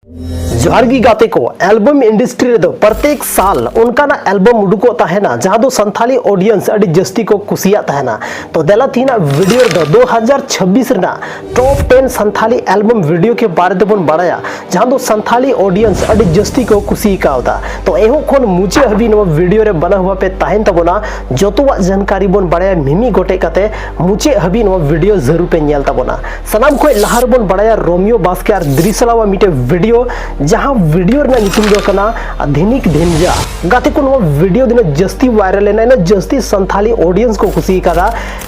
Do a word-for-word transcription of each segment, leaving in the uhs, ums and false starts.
ᱡᱚᱦᱟᱨ ᱜᱮ ᱜᱟᱛᱮ ᱠᱚ, ᱮᱞᱵᱟᱢ ᱤᱱᱰᱟᱥᱴᱨᱤ ᱨᱮᱫᱚ ᱯᱨᱚᱛᱮᱠ ᱥᱟᱞ ᱚᱱᱠᱟᱱᱟᱜ ᱮᱞᱵᱟᱢ ᱩᱰᱩᱠᱚᱜ ᱛᱟᱦᱮᱱᱟ ᱡᱟᱦᱟᱸ ᱫᱚ ᱥᱟᱱᱛᱷᱟᱞᱤ ᱚᱰᱤᱭᱮᱱᱥ ᱟᱹᱰᱤ ᱡᱟᱹᱥᱛᱤ ᱠᱚ ᱠᱩᱥᱤᱭᱟᱜ ᱛᱟᱦᱮᱱᱟ᱾ ᱛᱚ ᱫᱮᱞᱟ ᱛᱮᱦᱮᱧᱟᱜ ᱵᱷᱤᱰᱤᱭᱳ ᱨᱮᱫᱚ ᱫᱩ ᱦᱟᱡᱟᱨ ᱪᱷᱟᱵᱵᱤᱥ ᱨᱮᱱᱟᱜ ᱴᱚᱯ ᱴᱮᱱ ᱥᱟᱱᱛᱷᱟᱞᱤ ᱮᱞᱵᱟᱢ ᱵᱷᱤᱰᱤᱭᱳ ᱠᱮ ᱵᱟᱨᱮ ᱛᱮᱵᱚᱱ ᱵᱟᱲᱟᱭᱟ, ᱡᱟᱦᱟᱸ ᱫᱚ ᱥᱟᱱᱛᱷᱟᱞᱤ ᱚᱰᱤᱭᱮᱱᱥ ᱟᱹᱰᱤ ᱡᱟᱹᱥᱛᱤ ᱠᱚ ᱠᱩᱥᱤ ᱠᱟᱣᱫᱟ᱾ ᱛᱚ ᱮᱦᱚᱵ ᱠᱷᱚᱱ ᱢᱩᱪᱟᱹᱫ ᱦᱟᱹᱵᱤᱡ ᱱᱚᱣᱟ ᱵᱷᱤᱰᱤᱭᱳ ᱨᱮ ᱵᱟᱱᱟ ᱦᱩᱭ ᱯᱮ ᱛᱟᱦᱮᱱ ᱛᱟᱵᱚᱱᱟ᱾ ᱡᱚᱛᱚᱣᱟᱜ ᱡᱟᱱᱠᱟᱨᱤ ᱵᱚᱱ ᱵᱟᱲᱟᱭᱟ ᱢᱤᱢᱤᱫ ᱜᱚᱴᱮᱡ ᱠᱟᱛᱮ, ᱢᱩᱪᱟᱹᱫ ᱦᱟᱹᱵᱤᱡ ᱱᱚᱣᱟ ᱵᱷᱤᱰᱤᱭᱳ ᱡᱟᱹᱨᱩᱲ ᱯᱮ ᱧᱮᱞ ᱛᱟᱵᱚᱱᱟ᱾ ᱥᱟᱱᱟᱢ ᱠᱷᱚᱱ ᱞᱟᱦᱟ ᱨᱮᱵᱚᱱ ᱵᱟᱲᱟᱭᱟ ᱨᱳᱢᱤᱭᱳ ᱵᱟᱥᱠᱮ ᱟᱨ ᱫᱨᱤᱥᱟᱞᱟᱣᱟᱜ ᱢᱤᱫᱴᱮᱡ ᱵᱷᱤᱰᱤᱭᱳ, ᱡᱟᱦᱟᱸ ᱵᱷᱤᱰᱤᱭᱳ ᱨᱮᱱᱟᱜ ᱧᱩᱛᱩᱢ ᱫᱚ ᱠᱟᱱᱟ ᱟᱫᱷᱩᱱᱤᱠ ᱫᱷᱤᱱᱡᱟ᱾ ᱜᱟᱛᱮ ᱠᱚ, ᱱᱚᱣᱟ ᱵᱷᱤᱰᱤᱭᱳ ᱫᱚ ᱩᱱᱟᱹᱜ ᱡᱟᱹᱥᱛᱤ ᱵᱷᱟᱭᱨᱟᱞ ᱞᱮᱱᱟ, ᱩᱱᱟᱹᱜ ᱡᱟᱹᱥᱛᱤ ᱥᱟᱱᱛᱷᱟᱞᱤ ᱚᱰᱤᱭᱮᱱᱥ ᱠᱚ ᱠᱩᱥᱤ ᱠᱟᱫᱟ,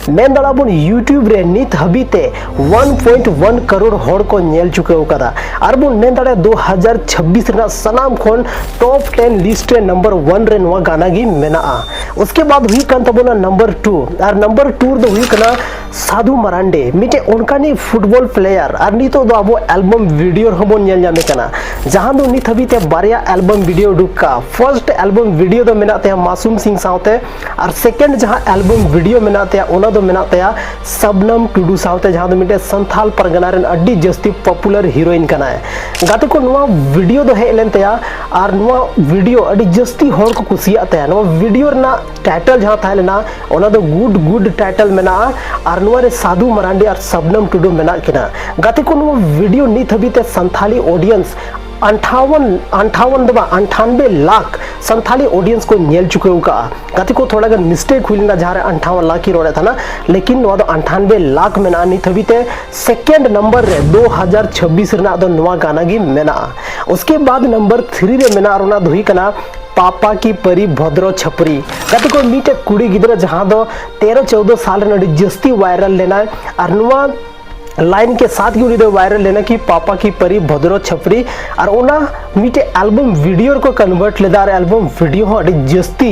ᱢᱮᱱ ᱫᱟᱲᱮᱭᱟᱜᱼᱟ ᱵᱚᱱ YouTube ᱨᱮ ᱱᱤᱛ ᱦᱟᱹᱵᱤᱡ ᱛᱮ ᱚᱣᱟᱱ ᱯᱚᱭᱮᱱᱴ ᱚᱣᱟᱱ ᱠᱟᱨᱳᱲ ᱦᱚᱲ ᱠᱚ ᱧᱮᱞ ᱪᱩᱠᱟᱹᱣ ᱠᱟᱫᱟ᱾ ᱟᱨ ᱵᱚᱱ ᱢᱮᱱ ᱫᱟᱲᱮᱭᱟᱜᱼᱟ ᱫᱩ ᱦᱟᱡᱟᱨ ᱪᱷᱟᱵᱵᱤᱥ ᱨᱮᱱᱟᱜ ᱥᱟᱱᱟᱢ ᱠᱷᱚᱱ ᱴᱚᱯ ᱴᱮᱱ ᱞᱤᱥᱴ ᱨᱮ ᱱᱟᱢᱵᱟᱨ ᱚᱣᱟᱱ ᱨᱮ ᱱᱚᱣᱟ ᱜᱟᱱᱟ ᱜᱮ ᱢᱮᱱᱟᱜᱼᱟ᱾ ᱩᱥᱠᱮ ᱵᱟᱫ ᱦᱩᱭᱩᱜ ᱠᱟᱱ ᱛᱟᱵᱚᱱᱟ ᱱᱟᱢᱵᱟᱨ ᱴᱩ, ᱟᱨ ᱱᱟᱢᱵᱟᱨ ᱴᱩ ᱨᱮᱫᱚ ᱦᱩᱭᱩᱜ ᱠᱟᱱᱟ ᱥᱟᱫᱷᱩ ᱢᱟᱨᱟᱱᱰᱤ, ᱢᱤᱫᱴᱮᱡ ᱚᱱᱠᱟᱱᱤᱡ ᱯᱷᱩᱴᱵᱚᱞ ᱯᱞᱮᱭᱟᱨ, ᱟᱨ ᱱᱤᱛᱚᱜ ᱫᱚ ᱟᱵᱚ ᱮᱞᱵᱟᱢ ᱵᱷᱤᱰᱤᱭᱳ ᱨᱮᱦᱚᱸ ᱵᱚᱱ ᱧᱮᱞ ᱧᱟᱢᱮ ᱠᱟᱱᱟ, ᱡᱟᱦᱟᱸ ᱫᱚ ᱱᱤᱛ ᱦᱟᱹᱵᱤᱡ ᱛᱮ ᱵᱟᱨᱭᱟ ᱮᱞᱵᱟᱢ ᱵᱷᱤᱰᱤᱭᱳ ᱩᱰᱩᱠ ᱠᱟᱜᱼᱟ᱾ ᱯᱷᱟᱨᱥᱴ ᱮᱞᱵᱟᱢ ᱵᱷᱤᱰᱤᱭᱳ ᱫᱚ ᱢᱮᱱᱟᱜ ᱛᱟᱭᱟ ᱢᱟᱥᱩᱢ ᱥᱤᱝ ᱥᱟᱶᱛᱮ, ᱟᱨ ᱥᱮᱠᱮᱱᱰ ᱡᱟᱦᱟᱸ ᱮᱞᱵᱟᱢ ᱵᱷᱤᱰᱤᱭᱳ ᱢᱮᱱᱟᱜ ᱛᱟᱭᱟ ᱚᱱᱟ ᱫᱚ ᱢᱮᱱᱟᱜ ᱛᱟᱭᱟ ᱥᱟᱵᱱᱟᱢ ᱴᱩᱰᱩ ᱥᱟᱶᱛᱮ, ᱡᱟᱦᱟᱸ ᱫᱚ ᱢᱤᱫᱴᱮᱡ ᱥᱟᱱᱛᱷᱟᱞ ᱯᱟᱨᱜᱟᱱᱟ ᱨᱮᱱ ᱟᱹᱰᱤ ᱡᱟᱹᱥᱛᱤ ᱯᱚᱯᱩᱞᱟᱨ ᱦᱤᱨᱳᱭᱤᱱ ᱠᱟᱱᱟᱭ᱾ ᱜᱟᱛᱮ ᱠᱚ, ᱱᱚᱣᱟ ᱵᱷᱤᱰᱤᱭᱳ ᱫᱚ ᱦᱮᱡ ᱞᱮᱱ ᱛᱟᱭᱟ, ᱟᱨ ᱱᱚᱣᱟ ᱵᱷᱤᱰᱤᱭᱳ ᱟᱹᱰᱤ ᱡᱟᱹᱥᱛᱤ ᱦᱚᱲ ᱠᱚ ᱠᱩᱥᱤᱭᱟᱜ ᱛᱟᱭᱟ᱾ ᱱᱚᱣᱟ ᱵᱷᱤᱰᱤᱭᱳ ᱨᱮᱱᱟᱜ ᱴᱟᱭᱴᱮᱞ ᱡᱟᱦᱟᱸ ᱛᱟᱦᱮᱸ ᱞᱮᱱᱟ, ᱚᱱᱟ ᱫᱚ ᱜᱩᱰ ᱜᱩᱰ ᱴᱟᱭᱴᱮᱞ ᱢᱮᱱᱟᱜᱼᱟ, ᱟᱨ ᱱᱚᱣᱟ ᱨᱮ ᱥᱟᱫᱷᱩ ᱢᱟᱨᱟᱱᱰᱤ ᱟᱨ ᱥᱟᱵᱱᱟᱢ ᱴᱩᱰᱩ ᱢᱮᱱᱟᱜ ᱠᱤᱱᱟ᱾ ᱜᱟᱛᱮ ᱠᱚ, ᱱᱚᱣᱟ ᱵᱷᱤᱰᱤᱭᱳ ᱱᱤᱛ ᱦᱟᱹᱵᱤᱡ ᱛᱮ ᱥᱟᱱᱛᱷᱟᱞᱤ ᱚᱰᱤᱭᱮᱱᱥ ᱟᱱᱴᱷᱟᱣᱚᱱ, ᱟᱱᱴᱷᱟᱣᱚᱱ ᱫᱚ ᱵᱟᱝ, ᱟᱱᱴᱷᱟᱱᱵᱮ ᱞᱟᱠᱷ ᱥᱟᱱᱛᱷᱟᱞᱤ ᱚᱰᱤᱭᱮᱱᱥ ᱠᱚ ᱧᱮᱞ ᱪᱩᱠᱟᱹᱣ ᱠᱟᱜᱼᱟ᱾ ᱜᱟᱛᱮ ᱠᱚ, ᱛᱷᱚᱲᱟ ᱜᱟᱱ ᱢᱤᱥᱴᱮᱠ ᱦᱩᱭ ᱞᱮᱱᱟ, ᱡᱟᱦᱟᱸ ᱨᱮ ᱟᱱᱴᱷᱟᱣᱚᱱ ᱞᱟᱠᱷ ᱤᱧ ᱨᱚᱲᱮᱫ ᱛᱟᱦᱮᱱᱟ, ᱞᱮᱠᱤᱱ ᱱᱚᱣᱟ ᱫᱚ ᱟᱱᱴᱷᱟᱱᱵᱮ ᱞᱟᱠᱷ ᱢᱮᱱᱟᱜᱼᱟ ᱱᱤᱛ ᱦᱟᱹᱵᱤᱡ ᱛᱮ᱾ ᱥᱮᱠᱮᱱᱰ ᱱᱟᱢᱵᱟᱨ ᱨᱮ ᱫᱩ ᱦᱟᱡᱟᱨ ᱪᱷᱟᱵᱵᱤᱥ ᱨᱮᱱᱟᱜ ᱫᱚ ᱱᱚᱣᱟ ᱜᱟᱱᱟ ᱜᱮ ᱢᱮᱱᱟᱜᱼᱟ᱾ ᱩᱥᱠᱮ ᱵᱟᱫ ᱱᱟᱢᱵᱟᱨ ᱛᱷᱨᱤ ᱨᱮ ᱢᱮᱱᱟᱜᱼᱟ, ᱟᱨ ᱚᱱᱟ ᱫᱚ ᱦᱩᱭᱩᱜ ᱠᱟᱱᱟ ᱯᱟᱯᱟ ᱠᱤ ᱯᱟᱨᱤ ᱵᱷᱚᱫᱨᱚ ᱪᱷᱟᱯᱨᱤ᱾ ᱜᱟᱛᱮ ᱠᱚ, ᱢᱤᱫᱴᱮᱡ ᱠᱩᱲᱤ ᱜᱤᱫᱽᱨᱟᱹ ᱡᱟᱦᱟᱸ ᱫᱚ ᱛᱮᱨᱚ ᱪᱳᱫᱚ ᱥᱟᱞ ᱨᱮᱱ ᱟᱹᱰᱤ ᱡᱟᱹᱥᱛᱤ ᱵᱷᱟᱭᱨᱟᱞ ᱞᱮᱱᱟᱭ, ᱟᱨ ᱱᱚᱣᱟ ᱞᱟᱭᱤᱱ ᱠᱮ ᱥᱟᱛ ᱜᱮ ᱩᱱᱤ ᱫᱚ ᱵᱷᱟᱭᱨᱟᱞ ᱞᱮᱱᱟ ᱠᱤ ᱯᱟᱯᱟ ᱠᱤ ᱯᱟᱨᱤ ᱵᱷᱚᱫᱨᱚ ᱪᱷᱟᱯᱨᱤ, ᱟᱨ ᱚᱱᱟ ᱢᱤᱫᱴᱮᱡ ᱮᱞᱵᱟᱢ ᱵᱷᱤᱰᱤᱭᱳ ᱨᱮᱠᱚ ᱠᱚᱱᱵᱷᱟᱨᱴ ᱞᱮᱫᱟ, ᱟᱨ ᱮᱞᱵᱟᱢ ᱵᱷᱤᱰᱤᱭᱳ ᱦᱚᱸ ᱟᱹᱰᱤ ᱡᱟᱹᱥᱛᱤ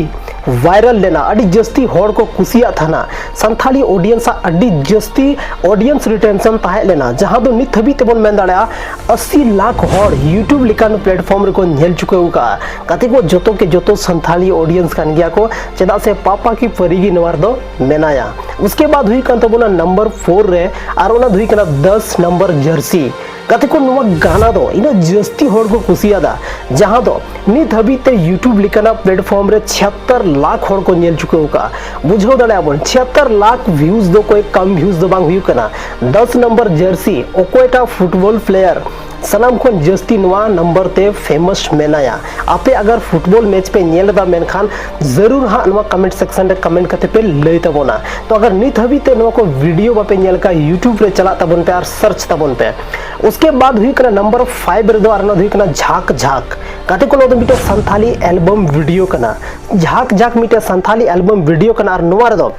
ᱵᱷᱟᱭᱨᱟᱞ ᱞᱮᱱᱟ, ᱟᱹᱰᱤ ᱡᱟᱹᱥᱛᱤ ᱦᱚᱲ ᱠᱚ ᱠᱩᱥᱤᱭᱟᱜ ᱛᱟᱦᱮᱱᱟ᱾ ᱥᱟᱱᱛᱷᱟᱞᱤ ᱚᱰᱤᱭᱮᱱᱥ ᱟᱜ ᱟᱹᱰᱤ ᱡᱟᱹᱥᱛᱤ ᱚᱰᱤᱭᱮᱱᱥ ᱨᱤᱴᱮᱱᱥᱚᱱ ᱛᱟᱦᱮᱸ ᱞᱮᱱᱟ, ᱡᱟᱦᱟᱸ ᱫᱚ ᱱᱤᱛ ᱦᱟᱹᱵᱤᱡ ᱛᱮᱵᱚᱱ ᱢᱮᱱ ᱫᱟᱲᱮᱭᱟᱜᱼᱟ ᱟᱥᱤ ᱞᱟᱠᱷ ᱦᱚᱲ YouTube ᱞᱮᱠᱟᱱ ᱯᱞᱟᱴᱯᱷᱚᱨᱢ ᱨᱮᱠᱚ ᱧᱮᱞ ᱪᱩᱠᱟᱹᱣ ᱠᱟᱜᱼᱟ᱾ ᱜᱟᱛᱮ ᱠᱚ, ᱡᱚᱛᱚ ᱠᱮ ᱡᱚᱛᱚ ᱥᱟᱱᱛᱷᱟᱞᱤ ᱚᱰᱤᱭᱮᱱᱥ ᱠᱟᱱ ᱜᱮᱭᱟ ᱠᱚ, ᱪᱮᱫᱟᱜ ᱥᱮ ᱯᱟᱯᱟ ᱠᱤ ᱯᱟᱨᱤ ᱜᱮ ᱱᱚᱣᱟ ᱨᱮᱫᱚ ᱢᱮᱱᱟᱭᱟ᱾ ᱩᱥᱠᱮ ᱵᱟᱫ ᱦᱩᱭᱩᱜ ᱠᱟᱱ ᱛᱟᱵᱚᱱᱟ ᱱᱟᱢᱵᱟᱨ ᱯᱷᱳᱨ ᱨᱮ, ᱟᱨ ᱚᱱᱟ ᱫᱚ ᱦᱩᱭᱩᱜ ᱠᱟᱱᱟ ᱫᱚᱥ ᱱᱟᱢᱵᱟᱨ ᱡᱟᱹᱨᱥᱤ᱾ ᱜᱟᱛᱮ ᱠᱚ, ᱱᱚᱣᱟ ᱜᱟᱱᱟ ᱫᱚ ᱤᱱᱟᱹᱜ ᱡᱟᱹᱥᱛᱤ ᱦᱚᱲ ᱠᱚ ᱠᱩᱥᱤᱭᱟᱫᱟ, ᱡᱟᱦᱟᱸ ᱫᱚ ᱱᱤᱛ ᱦᱟᱹᱵᱤᱡ ᱛᱮ YouTube ᱞᱮᱠᱟᱱᱟᱜ platform ᱨᱮ ᱪᱷᱤᱭᱟᱛᱛᱚᱨ ᱞᱟᱠᱷ ᱦᱚᱲ ᱠᱚ ᱧᱮᱞ ᱪᱩᱠᱟᱹᱣ ᱟᱠᱟᱫᱼᱟ᱾ ᱵᱩᱡᱷᱟᱹᱣ ᱫᱟᱲᱮᱭᱟᱜ ᱟᱵᱚᱱ, ᱪᱷᱤᱭᱟᱛᱛᱚᱨ ᱞᱟᱠᱷ views ᱫᱚ ᱠᱚᱭ ᱠᱚᱢ views ᱫᱚ ᱵᱟᱝ ᱦᱩᱭᱩᱜ ᱠᱟᱱᱟ᱾ ᱫᱚᱥ ᱱᱚᱢᱵᱚᱨ jersey ᱚᱠᱚᱭᱴᱟᱜ football player ᱥᱟᱱᱟᱢ ᱠᱷᱚᱱ ᱡᱟᱹᱥᱛᱤ ᱱᱚᱣᱟ ᱱᱚᱢᱵᱚᱨ ᱛᱮ famous ᱢᱮᱱᱟᱭᱟ? ᱟᱯᱮ ᱟᱜᱟᱨ football match ᱯᱮ ᱧᱮᱞ ᱮᱫᱟ, ᱢᱮᱱᱠᱷᱟᱱ ᱡᱟᱹᱨᱩᱲ ᱦᱟᱸᱜ ᱱᱚᱣᱟ comment section ᱨᱮ comment ᱠᱟᱛᱮ ᱯᱮ ᱞᱟᱹᱭ ᱛᱟᱵᱚᱱᱟ᱾ ᱛᱚ ᱟᱜᱟᱨ ᱱᱤᱛ ᱦᱟᱹᱵᱤᱡ ᱛᱮ ᱱᱚᱣᱟ ᱠᱚ video ᱵᱟᱯᱮ ᱧᱮᱞ ᱠᱟᱜ, YouTube ᱨᱮ ᱪᱟᱞᱟᱜ ᱛᱟᱵᱚᱱ ᱯᱮ ᱟᱨ search ᱛᱟᱵᱚᱱ ᱯᱮ᱾ ᱩᱥᱠᱮ ᱵᱟᱫ ᱦᱩᱭᱩᱜ ᱠᱟᱱᱟ ᱱᱚᱢᱵᱚᱨ ᱯᱷᱟᱭᱤᱵᱷ ᱨᱮᱫᱚ, ᱟᱨ ᱚᱱᱟ ᱫᱚ ᱦᱩᱭᱩᱜ ᱠᱟᱱᱟ ᱡᱷᱟᱠ ᱡᱷᱟᱠ᱾ ᱜᱟᱛᱮ ᱠᱚ, ᱱᱚᱣᱟ ᱫᱚ ᱢᱤᱫᱴᱮᱱ ᱥᱟᱱᱛᱷᱟᱞᱤ album video ᱠᱟᱱᱟ᱾ ᱡᱷᱟᱠ ᱡᱷᱟᱠ ᱢᱤᱫᱴᱮᱱ ᱥᱟᱱᱛᱷᱟᱞᱤ album video ᱠᱟᱱᱟ, ᱟᱨ ᱱᱚᱣᱟ ᱨᱮᱫᱚ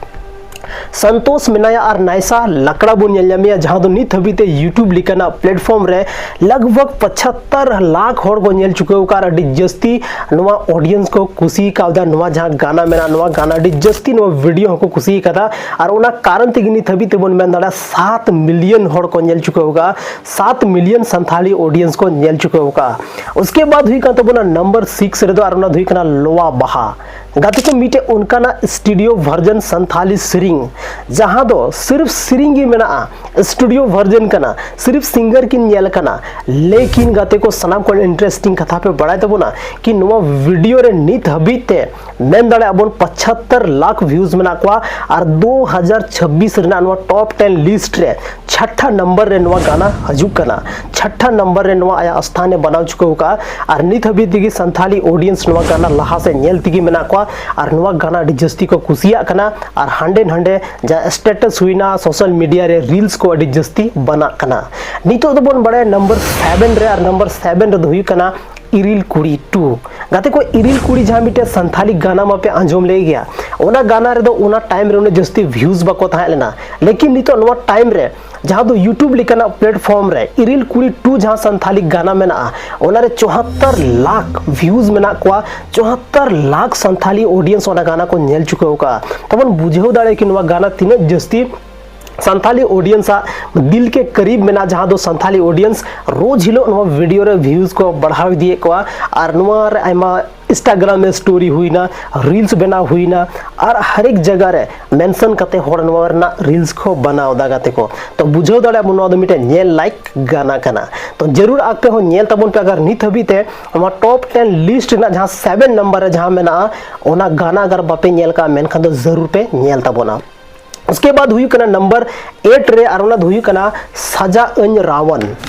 ᱥᱚᱱᱛᱳᱥ ᱢᱮᱱᱟᱭᱟ ᱟᱨ ᱱᱟᱭᱥᱟ ᱞᱟᱠᱲᱟ ᱵᱚᱱ ᱧᱮᱞ ᱧᱟᱢᱮᱭᱟ, ᱡᱟᱦᱟᱸ ᱫᱚ ᱱᱤᱛ ᱦᱟᱹᱵᱤᱡ ᱛᱮ YouTube ᱞᱮᱠᱟᱱᱟᱜ platform ᱨᱮ ᱞᱟᱜᱽ ᱵᱷᱟᱜᱽ ᱯᱚᱸᱪᱟᱛᱛᱚᱨ ᱞᱟᱠᱷ ᱦᱚᱲ ᱠᱚ ᱧᱮᱞ ᱪᱩᱠᱟᱹᱣ ᱟᱠᱟᱫ, ᱟᱨ ᱟᱹᱰᱤ ᱡᱟᱹᱥᱛᱤ ᱱᱚᱣᱟ audience ᱠᱚ ᱠᱩᱥᱤ ᱠᱟᱣᱫᱟ᱾ ᱱᱚᱣᱟ ᱡᱟᱦᱟᱸ ᱜᱟᱱᱟ ᱢᱮᱱᱟᱜᱼᱟ, ᱱᱚᱣᱟ ᱜᱟᱱᱟ ᱟᱹᱰᱤ ᱡᱟᱹᱥᱛᱤ ᱱᱚᱣᱟ video ᱦᱚᱸᱠᱚ ᱠᱩᱥᱤ ᱠᱟᱫᱟ, ᱟᱨ ᱚᱱᱟ ᱠᱟᱨᱚᱱ ᱛᱮᱜᱮ ᱱᱤᱛ ᱦᱟᱹᱵᱤᱡ ᱛᱮᱵᱚᱱ ᱢᱮᱱ ᱫᱟᱲᱮᱭᱟᱜᱼᱟ ᱥᱟᱛ million ᱦᱚᱲ ᱠᱚ ᱧᱮᱞ ᱪᱩᱠᱟᱹᱣ ᱟᱠᱟᱫᱼᱟ᱾ ᱥᱟᱛ million ᱥᱟᱱᱛᱷᱟᱞᱤ audience ᱠᱚ ᱧᱮᱞ ᱪᱩᱠᱟᱹᱣ ᱟᱠᱟᱫᱼᱟ᱾ ᱩᱥᱠᱮ ᱵᱟᱫ ᱦᱩᱭᱩᱜ ᱠᱟᱱ ᱛᱟᱵᱚᱱᱟ ᱱᱚᱢᱵᱚᱨ ᱥᱤᱠᱥ ᱨᱮᱫᱚ, ᱟᱨ ᱚᱱᱟ ᱫᱚ ᱦᱩᱭᱩᱜ ᱠᱟᱱᱟ ᱞᱚᱣᱟ ᱵᱟᱦᱟ᱾ ᱜᱟᱛᱮ ᱠᱚ, ᱢᱤᱫᱴᱮᱡ ᱚᱱᱠᱟᱱᱟᱜ studio version ᱥᱟᱱᱛᱷᱟᱞᱤ ᱥᱮᱨᱮᱧ, ᱡᱟᱦᱟᱸ ᱫᱚ ᱥᱤᱨᱯ ᱥᱮᱨᱮᱧ ᱜᱮ ᱢᱮᱱᱟᱜᱼᱟ, studio version ᱠᱟᱱᱟ, ᱥᱤᱨᱯ singer ᱠᱤᱱ ᱧᱮᱞ ᱠᱟᱱᱟ᱾ ᱞᱮᱠᱤᱱ ᱜᱟᱛᱮ ᱠᱚ, ᱥᱟᱱᱟᱢ ᱠᱷᱚᱱ interesting ᱠᱟᱛᱷᱟ ᱯᱮ ᱵᱟᱲᱟᱭ ᱛᱟᱵᱚᱱᱟ ᱠᱤ ᱱᱚᱣᱟ video ᱨᱮ ᱱᱤᱛ ᱦᱟᱹᱵᱤᱡ ᱛᱮ ᱢᱮᱱ ᱫᱟᱲᱮᱭᱟᱜᱼᱟ ᱵᱚᱱ ᱯᱚᱸᱪᱟᱛᱛᱚᱨ ᱞᱟᱠᱷ views ᱢᱮᱱᱟᱜ ᱠᱚᱣᱟ, ᱟᱨ ᱫᱩ ᱦᱟᱡᱟᱨ ᱪᱷᱟᱵᱵᱤᱥ ᱨᱮᱱᱟᱜ ᱱᱚᱣᱟ top ten list ᱨᱮ ᱪᱷᱟᱴᱴᱟ ᱱᱚᱢᱵᱚᱨ ᱨᱮ ᱱᱚᱣᱟ ᱜᱟᱱᱟ ᱦᱤᱡᱩᱜ ᱠᱟᱱᱟ᱾ ᱪᱷᱟᱴᱴᱟ ᱱᱚᱢᱵᱚᱨ ᱨᱮ ᱱᱚᱣᱟ ᱟᱭᱟᱜ ᱥᱛᱷᱟᱱ ᱮ ᱵᱮᱱᱟᱣ ᱪᱩᱠᱟᱹᱣ ᱟᱠᱟᱫᱼᱟ, ᱟᱨ ᱱᱤᱛ ᱦᱟᱹᱵᱤᱡ ᱛᱮᱜᱮ ᱥᱟᱱᱛᱷᱟᱞᱤ audience ᱱᱚᱣᱟ ᱜᱟᱱᱟ ᱞᱟᱦᱟ ᱥᱮᱫ ᱧᱮᱞ ᱛᱮᱜᱮ ᱢᱮᱱᱟᱜ ᱠᱚᱣᱟ, ᱟᱨ ᱱᱚᱣᱟ ᱜᱟᱱᱟ ᱟᱹᱰᱤ ᱡᱟᱹᱥᱛᱤ ᱠᱚ ᱠᱩᱥᱤᱭᱟᱜ ᱠᱟᱱᱟ, ᱟᱨ ᱦᱟᱸᱰᱮ ᱱᱟᱸᱰᱮ ᱡᱟᱦᱟᱸ status ᱦᱩᱭᱱᱟ, social media ᱨᱮ reels ᱠᱚ ᱟᱹᱰᱤ ᱡᱟᱹᱥᱛᱤ ᱵᱟᱱᱟᱜ ᱠᱟᱱᱟ᱾ ᱱᱤᱛᱚᱜ ᱫᱚᱵᱚᱱ ᱵᱟᱲᱟᱭᱟ ᱱᱚᱢᱵᱚᱨ ᱥᱮᱵᱷᱮᱱ ᱨᱮ, ᱟᱨ ᱱᱚᱢᱵᱚᱨ ᱥᱮᱵᱷᱮᱱ ᱨᱮᱫᱚ ᱦᱩᱭᱩᱜ ᱠᱟᱱᱟ ᱤᱨᱤᱞ ᱠᱩᱲᱤ ᱴᱩ᱾ ᱜᱟᱛᱮ ᱠᱚ, ᱤᱨᱤᱞ ᱠᱩᱲᱤ ᱡᱟᱦᱟᱸ ᱢᱤᱫᱴᱮᱱ ᱥᱟᱱᱛᱷᱟᱞᱤ ᱜᱟᱱᱟ ᱢᱟᱯᱮ ᱟᱸᱡᱚᱢ ᱞᱮᱫ ᱜᱮᱭᱟ, ᱚᱱᱟ ᱜᱟᱱᱟ ᱨᱮᱫᱚ ᱚᱱᱟ time ᱨᱮ ᱩᱱᱟᱹᱜ ᱡᱟᱹᱥᱛᱤ views ᱵᱟᱠᱚ ᱛᱟᱦᱮᱸ ᱞᱮᱱᱟ, ᱞᱮᱠᱤᱱ ᱱᱤᱛᱚᱜ ᱱᱚᱣᱟ time ᱨᱮ ᱡᱟᱦᱟᱸ ᱫᱚ YouTube ᱞᱮᱠᱟᱱᱟᱜ platform ᱨᱮ ᱤᱨᱤᱞ ᱠᱩᱲᱤ ᱴᱩ ᱡᱟᱦᱟᱸ ᱥᱟᱱᱛᱷᱟᱞᱤ ᱜᱟᱱᱟ ᱢᱮᱱᱟᱜᱼᱟ, ᱚᱱᱟᱨᱮ ᱪᱩᱣᱟᱛᱛᱚᱨ ᱞᱟᱠᱷ views ᱢᱮᱱᱟᱜ ᱠᱚᱣᱟ, ᱪᱩᱣᱟᱛᱛᱚᱨ ᱞᱟᱠᱷ ᱥᱟᱱᱛᱷᱟᱞᱤ audience ᱚᱱᱟ ᱜᱟᱱᱟ ᱠᱚ ᱧᱮᱞ ᱪᱩᱠᱟᱹᱣ ᱟᱠᱟᱫᱼᱟ᱾ ᱛᱟᱵᱚᱱ ᱵᱩᱡᱷᱟᱹᱣ ᱫᱟᱲᱮᱭᱟᱜᱼᱟ ᱠᱤ ᱱᱚᱣᱟ ᱜᱟᱱᱟ ᱛᱤᱱᱟᱹᱜ ᱡᱟᱹᱥᱛᱤ ᱥᱟᱱᱛᱷᱟᱞᱤ audience ᱟᱜ ᱫᱤᱞ ᱠᱮ ᱠᱟᱨᱤᱵ ᱢᱮᱱᱟᱜᱼᱟ, ᱡᱟᱦᱟᱸ ᱫᱚ ᱥᱟᱱᱛᱷᱟᱞᱤ audience ᱨᱳᱡᱽ ᱦᱤᱞᱳᱜ ᱱᱚᱣᱟ video ᱨᱮ views ᱠᱚ ᱵᱟᱲᱦᱟᱣ ᱤᱫᱤᱭᱮᱫ ᱠᱚᱣᱟ, ᱟᱨ ᱱᱚᱣᱟ ᱨᱮ ᱟᱭᱢᱟ Instagram ᱨᱮ story ᱦᱩᱭᱱᱟ, reels ᱵᱮᱱᱟᱣ ᱦᱩᱭᱱᱟ, ᱟᱨ ᱦᱟᱨᱮᱠ ᱡᱟᱭᱜᱟ ᱨᱮ mention ᱠᱟᱛᱮ ᱦᱚᱲ ᱱᱚᱣᱟ ᱨᱮᱱᱟᱜ reels ᱠᱚ ᱵᱮᱱᱟᱣ ᱮᱫᱟ ᱜᱟᱛᱮ ᱠᱚ᱾ ᱛᱚ ᱵᱩᱡᱷᱟᱹᱣ ᱫᱟᱲᱮᱭᱟᱜ ᱵᱚᱱ, ᱱᱚᱣᱟ ᱫᱚ ᱢᱤᱫᱴᱮᱱ ᱧᱮᱞ ᱞᱟᱭᱤᱠ ᱜᱟᱱᱟ ᱠᱟᱱᱟ᱾ ᱛᱚ ᱡᱟᱹᱨᱩᱲ ᱟᱯᱮ ᱦᱚᱸ ᱧᱮᱞ ᱛᱟᱵᱚᱱ ᱯᱮ, ᱟᱜᱟᱨ ᱱᱤᱛ ᱦᱟᱹᱵᱤᱡ ᱛᱮ ᱱᱚᱣᱟ top ten list ᱨᱮᱱᱟᱜ ᱡᱟᱦᱟᱸ seven number ᱨᱮ ᱡᱟᱦᱟᱸ ᱢᱮᱱᱟᱜᱼᱟ, ᱚᱱᱟ ᱜᱟᱱᱟ ᱟᱜᱟᱨ ᱵᱟᱯᱮ ᱧᱮᱞ ᱠᱟᱜᱼᱟ, ᱢᱮᱱᱠᱷᱟᱱ ᱫᱚ ᱡᱟᱹᱨᱩᱲ ᱯᱮ ᱧᱮᱞ ᱛᱟᱵᱚᱱᱟ᱾ ᱩᱥᱠᱮ ᱵᱟᱫ ᱦᱩᱭᱩᱜ ᱠᱟᱱᱟ number eight ᱨᱮ, ᱟᱨ ᱚᱱᱟ ᱫᱚ ᱦᱩᱭᱩᱜ ᱠᱟᱱᱟ ᱥᱟᱡᱟ ᱟᱹᱧ ᱨᱟᱣᱚᱱ᱾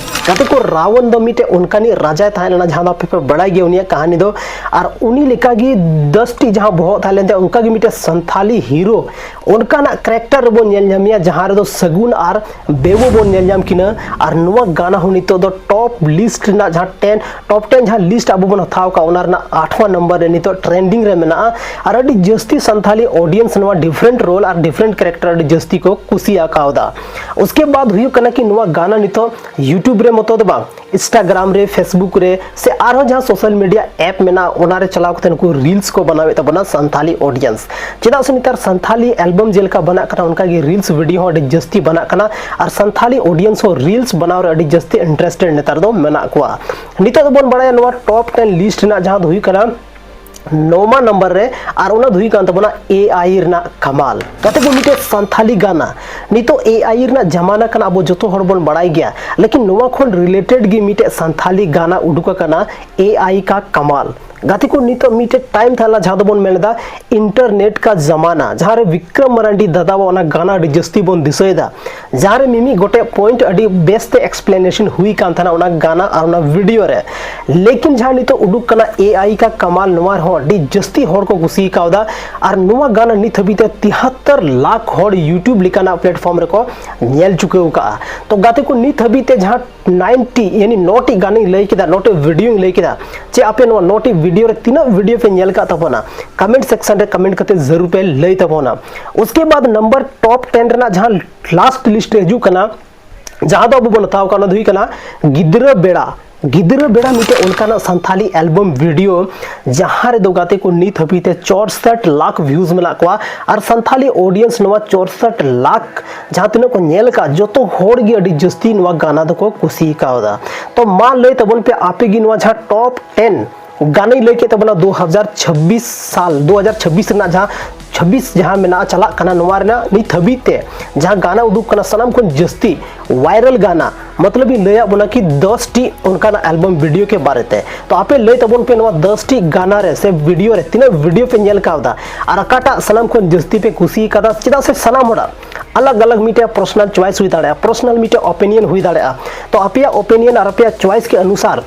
ᱜᱟᱛᱮ ᱠᱚ, ᱨᱟᱣᱚᱱ ᱫᱚ ᱢᱤᱫᱴᱮᱡ ᱚᱱᱠᱟᱱᱤᱡ ᱨᱟᱡᱟᱭ ᱛᱟᱦᱮᱸ ᱞᱮᱱᱟ, ᱡᱟᱦᱟᱸ ᱫᱚ ᱟᱯᱮ ᱯᱮ ᱵᱟᱲᱟᱭ ᱜᱮᱭᱟ ᱩᱱᱤᱭᱟᱜ ᱠᱟᱹᱦᱱᱤ ᱫᱚ᱾ ᱟᱨ ᱩᱱᱤ ᱞᱮᱠᱟᱜᱮ ᱫᱚᱥ ᱴᱤ ᱡᱟᱦᱟᱸ ᱵᱚᱦᱚᱜ ᱛᱟᱦᱮᱸ ᱞᱮᱱ ᱛᱟᱭᱟ, ᱚᱱᱠᱟᱜᱮ ᱢᱤᱫᱴᱮᱡ ᱥᱟᱱᱛᱷᱟᱞᱤ hero, ᱚᱱᱠᱟᱱᱟᱜ character ᱨᱮᱵᱚᱱ ᱧᱮᱞ ᱧᱟᱢᱮᱭᱟ, ᱡᱟᱦᱟᱸ ᱨᱮᱫᱚ ᱥᱟᱹᱜᱩᱱ ᱟᱨ ᱵᱮᱵᱚ ᱵᱚᱱ ᱧᱮᱞ ᱧᱟᱢ ᱠᱤᱱᱟ᱾ ᱟᱨ ᱱᱚᱣᱟ ᱜᱟᱱᱟ ᱦᱚᱸ ᱱᱤᱛᱚᱜ ᱫᱚ top list ᱨᱮᱱᱟᱜ ᱡᱟᱦᱟᱸ ten, top ten ᱡᱟᱦᱟᱸ list ᱟᱵᱚ ᱵᱚᱱ ᱦᱟᱛᱟᱣ ᱠᱟᱜ, ᱚᱱᱟ ᱨᱮᱱᱟᱜ ᱟᱴᱷᱣᱟᱸ number ᱨᱮ ᱱᱤᱛᱚᱜ trending ᱨᱮ ᱢᱮᱱᱟᱜᱼᱟ᱾ ᱟᱨ ᱟᱹᱰᱤ ᱡᱟᱹᱥᱛᱤ ᱥᱟᱱᱛᱷᱟᱞᱤ audience ᱱᱚᱣᱟ different role ᱟᱨ different character ᱟᱹᱰᱤ ᱡᱟᱹᱥᱛᱤ ᱠᱚ ᱠᱩᱥᱤᱭᱟᱜ ᱠᱟᱣᱫᱟ᱾ ᱩᱥᱠᱮ ᱵᱟᱫ ᱦᱩᱭᱩᱜ ᱠᱟᱱᱟ ᱠᱤ ᱱᱚᱣᱟ ᱜᱟᱱᱟ ᱱᱤᱛᱚᱜ YouTube ᱨᱮ ᱢᱚᱛᱚ ᱫᱚ ᱵᱟᱝ, Instagram ᱨᱮ, Facebook ᱨᱮ, ᱥᱮ ᱟᱨᱦᱚᱸ ᱡᱟᱦᱟᱸ social media app ᱢᱮᱱᱟᱜᱼᱟ, ᱚᱱᱟ ᱨᱮ ᱪᱟᱞᱟᱣ ᱠᱟᱛᱮ ᱱᱩᱠᱩ reels ᱠᱚ ᱵᱮᱱᱟᱣᱮᱫ ᱛᱟᱵᱚᱱᱟ ᱥᱟᱱᱛᱷᱟᱞᱤ audience᱾ ᱪᱮᱫᱟᱜ ᱥᱮ ᱱᱮᱛᱟᱨ ᱥᱟᱱᱛᱷᱟᱞᱤ album ᱡᱮᱞᱮᱠᱟ ᱵᱮᱱᱟᱜ ᱠᱟᱱᱟ, ᱚᱱᱠᱟ ᱜᱮ reels video ᱦᱚᱸ ᱟᱹᱰᱤ ᱡᱟᱹᱥᱛᱤ ᱵᱮᱱᱟᱜ ᱠᱟᱱᱟ, ᱟᱨ ᱥᱟᱱᱛᱷᱟᱞᱤ audience ᱦᱚᱸ reels ᱵᱮᱱᱟᱣ ᱨᱮ ᱟᱹᱰᱤ ᱡᱟᱹᱥᱛᱤ interested ᱱᱮᱛᱟᱨ ᱫᱚ ᱢᱮᱱᱟᱜ ᱠᱚᱣᱟ᱾ ᱱᱤᱛᱚᱜ ᱫᱚᱵᱚᱱ ᱵᱟᱲᱟᱭᱟ ᱱᱚᱣᱟ top ten list ᱨᱮᱱᱟᱜ ᱡᱟᱦᱟᱸ ᱫᱚ ᱦᱩᱭᱩᱜ ᱠᱟᱱᱟ ᱱᱚᱣᱟ number ᱨᱮ, ᱟᱨ ᱚᱱᱟ ᱫᱚ ᱦᱩᱭᱩᱜ ᱠᱟᱱ ᱛᱟᱵᱚᱱᱟ AI ᱨᱮᱱᱟᱜ ᱠᱟᱢᱟᱞ᱾ ᱜᱟᱛᱮ ᱠᱚ, ᱢᱤᱫᱴᱮᱡ ᱥᱟᱱᱛᱷᱟᱞᱤ ᱜᱟᱱᱟ, ᱱᱤᱛᱚᱜ AI ᱨᱮᱱᱟᱜ ᱡᱟᱢᱟᱱᱟ ᱠᱟᱱᱟ, ᱟᱵᱚ ᱡᱚᱛᱚ ᱦᱚᱲ ᱵᱚᱱ ᱵᱟᱲᱟᱭ ᱜᱮᱭᱟ, ᱞᱮᱠᱤᱱ ᱱᱚᱣᱟ ᱠᱷᱚᱱ related ᱜᱮ ᱢᱤᱫᱴᱮᱡ ᱥᱟᱱᱛᱷᱟᱞᱤ ᱜᱟᱱᱟ ᱩᱰᱩᱠ ᱟᱠᱟᱱᱟ, AI ᱠᱟ ᱠᱟᱢᱟᱞ᱾ ᱜᱟᱛᱮ ᱠᱚ, ᱱᱤᱛᱚᱜ ᱢᱤᱫᱴᱮᱡ time ᱛᱟᱦᱮᱸ ᱞᱮᱱᱟ ᱡᱟᱦᱟᱸ ᱫᱚᱵᱚᱱ ᱢᱮᱱ ᱮᱫᱟ internet ᱠᱟ ᱡᱟᱢᱟᱱᱟ, ᱡᱟᱦᱟᱸ ᱨᱮ ᱵᱤᱠᱨᱚᱢ ᱢᱟᱨᱟᱱᱰᱤ ᱫᱟᱫᱟᱣᱟᱜ ᱚᱱᱟ ᱜᱟᱱᱟ ᱟᱹᱰᱤ ᱡᱟᱹᱥᱛᱤ ᱵᱚᱱ ᱫᱤᱥᱟᱹᱭᱮᱫᱟ, ᱡᱟᱦᱟᱸ ᱨᱮ ᱢᱤᱢᱤᱫ ᱜᱚᱴᱮᱡ point ᱟᱹᱰᱤ ᱵᱮᱥ ᱛᱮ explanation ᱦᱩᱭ ᱠᱟᱱ ᱛᱟᱦᱮᱱᱟ ᱚᱱᱟ ᱜᱟᱱᱟ ᱟᱨ ᱚᱱᱟ video ᱨᱮ᱾ ᱞᱮᱠᱤᱱ ᱡᱟᱦᱟᱸ ᱱᱤᱛᱚᱜ ᱩᱰᱩᱠ ᱠᱟᱱᱟ AI ᱠᱟ ᱠᱟᱢᱟᱞ, ᱱᱚᱣᱟ ᱨᱮᱦᱚᱸ ᱟᱹᱰᱤ ᱡᱟᱹᱥᱛᱤ ᱦᱚᱲ ᱠᱚ ᱠᱩᱥᱤ ᱠᱟᱣᱫᱟ᱾ ᱟᱨ ᱱᱚᱣᱟ ᱜᱟᱱᱟ ᱱᱤᱛ ᱦᱟᱹᱵᱤᱡ ᱛᱮ ᱛᱤᱦᱟᱛᱛᱚᱨ ᱞᱟᱠᱷ ᱦᱚᱲ YouTube ᱞᱮᱠᱟᱱᱟᱜ platform ᱨᱮᱠᱚ ᱧᱮᱞ ᱪᱩᱠᱟᱹᱣ ᱠᱟᱜᱼᱟ᱾ ᱛᱚ ᱜᱟᱛᱮ ᱠᱚ, ᱱᱤᱛ ᱦᱟᱹᱵᱤᱡ ᱛᱮ ᱡᱟᱦᱟᱸ ᱱᱟᱭᱤᱱᱴᱤ, ᱭᱟᱱᱤ ᱱᱚᱴᱤ ᱜᱟᱱᱤᱧ ᱞᱟᱹᱭ ᱠᱮᱫᱟ, ᱱᱚᱴᱤ video ᱤᱧ ᱞᱟᱹᱭ ᱠᱮᱫᱟ, ᱪᱮ ᱟᱯᱮ ᱱᱚᱣᱟ ᱱᱚᱴᱤ video ᱨᱮ ᱛᱤᱱᱟᱹᱜ video ᱯᱮ ᱧᱮᱞ ᱠᱟᱜ ᱛᱟᱵᱚᱱᱟ? Comment section ᱨᱮ comment ᱠᱟᱛᱮ ᱡᱟᱹᱨᱩᱲ ᱯᱮ ᱞᱟᱹᱭ ᱛᱟᱵᱚᱱᱟ᱾ ᱩᱥᱠᱮ ᱵᱟᱫ number top ten ᱨᱮᱱᱟᱜ ᱡᱟᱦᱟᱸ last list ᱨᱮ ᱦᱤᱡᱩᱜ ᱠᱟᱱᱟ, ᱡᱟᱦᱟᱸ ᱫᱚ ᱟᱵᱚ ᱵᱚᱱ ᱦᱟᱛᱟᱣ ᱠᱟᱜ, ᱚᱱᱟ ᱫᱚ ᱦᱩᱭᱩᱜ ᱠᱟᱱᱟ ᱜᱤᱫᱽᱨᱟᱹ ᱵᱮᱲᱟ᱾ ᱜᱤᱫᱽᱨᱟᱹ ᱵᱮᱲᱟ ᱢᱤᱫᱴᱮᱡ ᱚᱱᱠᱟᱱᱟᱜ ᱥᱟᱱᱛᱷᱟᱞᱤ album video, ᱡᱟᱦᱟᱸ ᱨᱮᱫᱚ ᱜᱟᱛᱮ ᱠᱚ ᱱᱤᱛ ᱦᱟᱹᱵᱤᱡ ᱛᱮ ᱪᱚᱲᱥᱚᱴ ᱞᱟᱠᱷ views ᱢᱮᱱᱟᱜ ᱠᱚᱣᱟ, ᱟᱨ ᱥᱟᱱᱛᱷᱟᱞᱤ audience ᱱᱚᱣᱟ ᱪᱚᱲᱥᱚᱴ ᱞᱟᱠᱷ ᱡᱟᱦᱟᱸ ᱛᱤᱱᱟᱹᱜ ᱠᱚ ᱧᱮᱞ ᱟᱠᱟᱫ, ᱡᱚᱛᱚ ᱦᱚᱲ ᱜᱮ ᱟᱹᱰᱤ ᱡᱟᱹᱥᱛᱤ ᱱᱚᱣᱟ ᱜᱟᱱᱟ ᱫᱚᱠᱚ ᱠᱩᱥᱤ ᱠᱟᱣᱫᱟ᱾ ᱛᱚ ᱢᱟ ᱞᱟᱹᱭ ᱛᱟᱵᱚᱱ ᱯᱮ, ᱟᱯᱮ ᱜᱮ ᱱᱚᱣᱟ ᱡᱟᱦᱟᱸ top ten ᱜᱟᱱᱟᱧ ᱞᱟᱹᱭ ᱠᱮᱫ ᱛᱟᱵᱚᱱᱟ ᱫᱩ ᱦᱟᱡᱟᱨ ᱪᱷᱟᱵᱵᱤᱥ ᱥᱟᱞ, ᱫᱩ ᱦᱟᱡᱟᱨ ᱪᱷᱟᱵᱵᱤᱥ ᱨᱮᱱᱟᱜ ᱡᱟᱦᱟᱸ ᱪᱷᱟᱵᱵᱤᱥ ᱡᱟᱦᱟᱸ ᱢᱮᱱᱟᱜᱼᱟ, ᱪᱟᱞᱟᱜ ᱠᱟᱱᱟ, ᱱᱚᱣᱟ ᱨᱮᱱᱟᱜ ᱱᱤᱛ ᱦᱟᱹᱵᱤᱡ ᱛᱮ ᱡᱟᱦᱟᱸ ᱜᱟᱱᱟ ᱩᱰᱩᱠ ᱠᱟᱱᱟ, ᱥᱟᱱᱟᱢ ᱠᱷᱚᱱ ᱡᱟᱹᱥᱛᱤ ᱵᱷᱟᱭᱨᱟᱞ ᱜᱟᱱᱟ, ᱢᱚᱛᱞᱚᱵ ᱤᱧ ᱞᱟᱹᱭᱟᱫ ᱵᱚᱱᱟ ᱠᱤ ᱫᱚᱥ ᱴᱤ ᱚᱱᱠᱟᱱᱟᱜ ᱮᱞᱵᱟᱢ ᱵᱷᱤᱰᱤᱭᱳ ᱠᱮ ᱵᱟᱨᱮ ᱛᱮ᱾ ᱛᱚ ᱟᱯᱮ ᱞᱟᱹᱭ ᱛᱟᱵᱚᱱ ᱯᱮ, ᱱᱚᱣᱟ ᱫᱚᱥ ᱴᱤ ᱜᱟᱱᱟ ᱨᱮ ᱥᱮ ᱵᱷᱤᱰᱤᱭᱳ ᱨᱮ ᱛᱤᱱᱟᱹᱜ ᱵᱷᱤᱰᱤᱭᱳ ᱯᱮ ᱧᱮᱞ ᱠᱟᱣᱫᱟ ᱟᱨ ᱚᱠᱟᱴᱟᱜ ᱥᱟᱱᱟᱢ ᱠᱷᱚᱱ ᱡᱟᱹᱥᱛᱤ ᱯᱮ ᱠᱩᱥᱤ ᱠᱟᱫᱟ? ᱪᱮᱫᱟᱜ ᱥᱮ ᱥᱟᱱᱟᱢ ᱦᱚᱲᱟᱜ ᱟᱞᱟᱜᱽ ᱟᱞᱟᱜᱽ ᱢᱤᱫᱴᱮᱱ ᱯᱟᱨᱥᱚᱱᱟᱞ ᱪᱚᱭᱮᱥ ᱦᱩᱭ ᱫᱟᱲᱮᱭᱟᱜᱼᱟ, ᱯᱟᱨᱥᱚᱱᱟᱞ ᱢᱤᱫᱴᱮᱱ ᱚᱯᱤᱱᱤᱭᱚᱱ ᱦᱩᱭ ᱫᱟᱲᱮᱭᱟᱜᱼᱟ᱾ ᱛᱚ ᱟᱯᱮᱭᱟᱜ ᱚᱯᱤᱱᱤᱭᱚᱱ ᱟᱨ ᱟᱯᱮᱭᱟᱜ ᱪᱚᱭᱮᱥ ᱠᱮ ᱚᱱᱩᱥᱟᱨ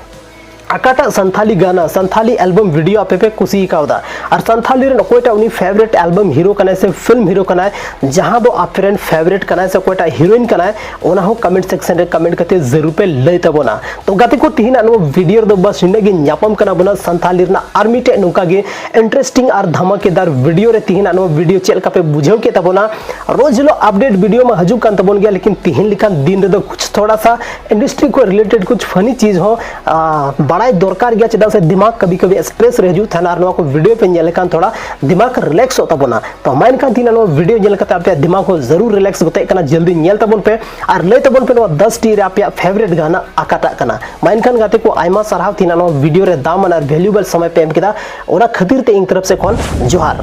ᱚᱠᱟᱴᱟᱜ ᱥᱟᱱᱛᱷᱟᱞᱤ ᱜᱟᱱᱟ, ᱥᱟᱱᱛᱷᱟᱞᱤ ᱮᱞᱵᱟᱢ ᱵᱷᱤᱰᱤᱭᱳ ᱟᱯᱮ ᱯᱮ ᱠᱩᱥᱤ ᱠᱟᱣᱫᱟ, ᱟᱨ ᱥᱟᱱᱛᱷᱟᱞᱤ ᱨᱮᱱ ᱚᱠᱚᱭᱴᱟᱜ ᱩᱱᱤ ᱯᱷᱮᱵᱟᱨᱮᱴ ᱮᱞᱵᱟᱢ ᱦᱤᱨᱳ ᱠᱟᱱᱟᱭ ᱥᱮ ᱯᱷᱤᱞᱢ ᱦᱤᱨᱳ ᱠᱟᱱᱟᱭ, ᱡᱟᱦᱟᱸ ᱫᱚ ᱟᱯᱮ ᱨᱮᱱ ᱯᱷᱮᱵᱟᱨᱮᱴ ᱠᱟᱱᱟᱭ ᱥᱮ ᱚᱠᱚᱭᱴᱟᱜ ᱦᱤᱨᱳᱭᱤᱱ ᱠᱟᱱᱟᱭ, ᱚᱱᱟ ᱦᱚᱸ ᱠᱚᱢᱮᱱᱴ ᱥᱮᱠᱥᱚᱱ ᱨᱮ ᱠᱚᱢᱮᱱᱴ ᱠᱟᱛᱮ ᱡᱟᱹᱨᱩᱲ ᱯᱮ ᱞᱟᱹᱭ ᱛᱟᱵᱚᱱᱟ᱾ ᱛᱚ ᱜᱟᱛᱮ ᱠᱚ, ᱛᱤᱦᱤᱧᱟᱜ ᱱᱚᱣᱟ ᱵᱷᱤᱰᱤᱭᱳ ᱨᱮᱫᱚ ᱵᱟᱥ ᱱᱤᱱᱟᱹᱜ ᱜᱮ᱾ ᱧᱟᱯᱟᱢ ᱠᱟᱱᱟ ᱵᱚᱱᱟ ᱥᱟᱱᱛᱷᱟᱞᱤ ᱨᱮᱱᱟᱜ ᱟᱨ ᱢᱤᱫᱴᱮᱡ ᱱᱚᱝᱠᱟ ᱜᱮ ᱤᱱᱴᱟᱨᱮᱥᱴᱤᱝ ᱟᱨ ᱫᱷᱟᱢᱟᱠᱮᱫᱟᱨ ᱵᱷᱤᱰᱤᱭᱳ ᱨᱮ᱾ ᱛᱤᱦᱤᱧᱟᱜ ᱱᱚᱣᱟ ᱵᱷᱤᱰᱤᱭᱳ ᱪᱮᱫ ᱞᱮᱠᱟ ᱯᱮ ᱵᱩᱡᱷᱟᱹᱣ ᱠᱮᱫ ᱛᱟᱵᱚᱱᱟ? ᱨᱳᱡᱽ ᱦᱤᱞᱳᱜ ᱟᱯᱰᱮᱴ ᱵᱷᱤᱰᱤᱭᱳ ᱢᱟ ᱦᱤᱡᱩᱜ ᱠᱟᱱ ᱛᱟᱵᱚᱱ ᱜᱮᱭᱟ, ᱞᱮᱠᱤᱱ ᱛᱤᱦᱤᱧ ᱞᱮᱠᱟᱱ ᱫᱤᱱ ᱨᱮᱫᱚ ᱠᱩᱪ ᱛᱷᱚᱲᱟ ᱥᱟ ᱤᱱᱰᱟᱥᱴᱨᱤ ᱠᱷᱚᱱ ᱨᱤᱞᱮᱴᱮᱰ ᱠᱩᱪ ᱯᱷᱟᱱᱤ ᱪᱤᱡᱽ ᱦᱚᱸ ᱟ, ᱵᱟᱲᱟᱭ ᱫᱚᱨᱠᱟᱨ ᱜᱮᱭᱟ, ᱪᱮᱫᱟᱜ ᱥᱮ ᱫᱤᱢᱟᱜᱽ ᱠᱟᱵᱷᱤ ᱠᱟᱵᱷᱤ ᱥᱴᱨᱮᱥ ᱨᱮ ᱦᱤᱡᱩᱜ ᱛᱟᱦᱮᱱᱟ, ᱟᱨ ᱱᱚᱣᱟ ᱠᱚ ᱵᱷᱤᱰᱤᱭᱳ ᱯᱮ ᱧᱮᱞ ᱞᱮᱠᱷᱟᱱ ᱛᱷᱚᱲᱟ ᱫᱤᱢᱟᱜᱽ ᱨᱤᱞᱮᱠᱥᱚᱜ ᱛᱟᱵᱚᱱᱟ᱾ ᱛᱚ ᱢᱟ ᱮᱱᱠᱷᱟᱱ ᱛᱤᱦᱤᱧ ᱱᱚᱣᱟ ᱵᱷᱤᱰᱤᱭᱳ ᱧᱮᱞ ᱠᱟᱛᱮ ᱟᱯᱮᱭᱟᱜ ᱫᱤᱢᱟᱜᱽ ᱦᱚᱸ ᱡᱟᱹᱨᱩᱲ ᱨᱤᱞᱮᱠᱥ ᱜᱚᱛᱮᱜ ᱠᱟᱱᱟ᱾ ᱡᱚᱞᱫᱤ ᱧᱮᱞ ᱛᱟᱵᱚᱱ ᱯᱮ ᱟᱨ ᱞᱟᱹᱭ ᱛᱟᱵᱚᱱ ᱯᱮ ᱱᱚᱣᱟ ᱫᱚᱥ ᱴᱤ ᱨᱮ ᱟᱯᱮᱭᱟᱜ ᱯᱷᱮᱵᱟᱨᱮᱴ ᱜᱟᱱᱟ ᱚᱠᱟᱴᱟᱜ ᱠᱟᱱᱟ᱾ ᱢᱟ ᱮᱱᱠᱷᱟᱱ ᱜᱟᱛᱮ ᱠᱚ, ᱟᱭᱢᱟ ᱥᱟᱨᱦᱟᱣ ᱛᱤᱦᱤᱧ ᱱᱚᱣᱟ ᱵᱷᱤᱰᱤᱭᱳ ᱨᱮ ᱫᱟᱢᱟᱱ ᱟᱨ ᱵᱷᱮᱞᱩᱵᱮᱞ ᱥᱚᱢᱚᱭ ᱯᱮ ᱮᱢ ᱠᱮᱫᱟ, ᱚᱱᱟ ᱠᱷᱟᱹᱛᱤᱨ ᱛᱮ ᱤᱧ ᱛᱚᱨᱚᱯ ᱥᱮᱫ ᱠᱷᱚᱱ ᱡᱚᱦᱟᱨ᱾